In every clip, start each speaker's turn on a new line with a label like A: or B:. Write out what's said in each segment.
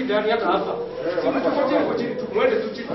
A: Ndani hata hapa. Tuko chini, chini tu, mwende tu chini.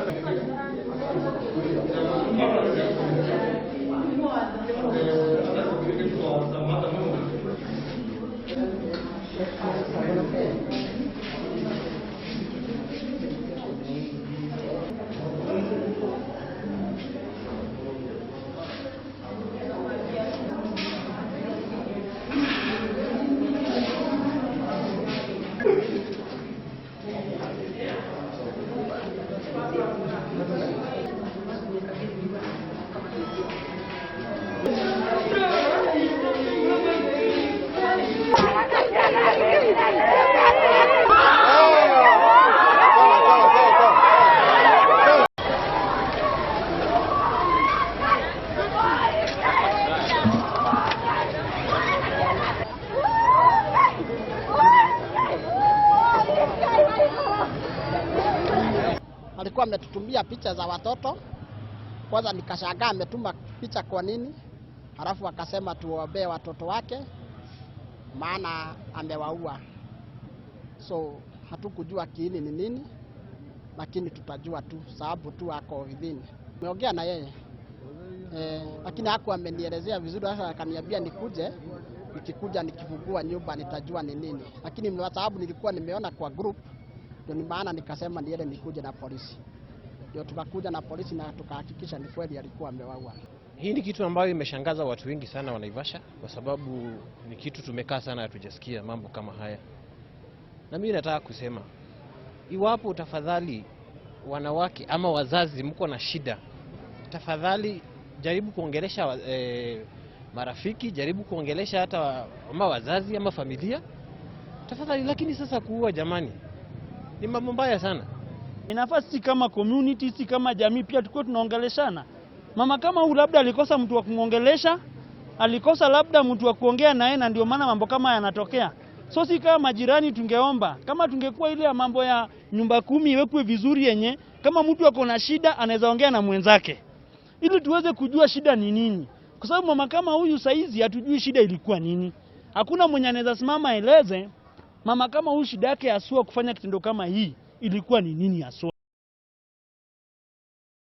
B: Alikuwa ametutumia picha za watoto. Kwanza nikashangaa ametuma picha kwa nini, halafu akasema tuombee watoto wake maana amewaua. So hatukujua kiini ni nini, lakini tutajua tu sababu tu ako within. Nimeongea na yeye lakini hakuwa amenielezea vizuri. Sasa akaniambia nikuje, nikikuja nikifungua nyumba nitajua ni nini, lakini kwa sababu nilikuwa nimeona kwa group ndio ni maana nikasema niende nikuje na polisi. Ndio tukakuja na polisi na tukahakikisha ni kweli alikuwa amewaua.
C: Hii ni kitu ambayo imeshangaza watu wengi sana wa Naivasha, kwa sababu ni kitu tumekaa sana hatujasikia mambo kama haya. Na mimi nataka kusema, iwapo tafadhali wanawake ama wazazi mko na shida, tafadhali jaribu kuongelesha marafiki, jaribu kuongelesha hata ama wazazi ama familia tafadhali. Lakini sasa kuua, jamani, ni mambo mbaya sana.
D: Inafaa sisi kama community, sisi kama jamii pia tukue tunaongeleshana. Mama kama huyu labda alikosa mtu wa kumwongelesha, alikosa labda mtu wa kuongea naye, na ndio maana mambo kama yanatokea. So si kama majirani tungeomba, kama tungekuwa ile ya mambo ya nyumba kumi iwekwe vizuri, yenye kama mtu ako na shida anaweza ongea na mwenzake ili tuweze kujua shida ni nini, kwa sababu mama kama huyu saizi hatujui shida ilikuwa nini. Hakuna mwenye anaweza simama aeleze mama kama huyu shida yake haswa kufanya kitendo kama hii ilikuwa ni nini haswa.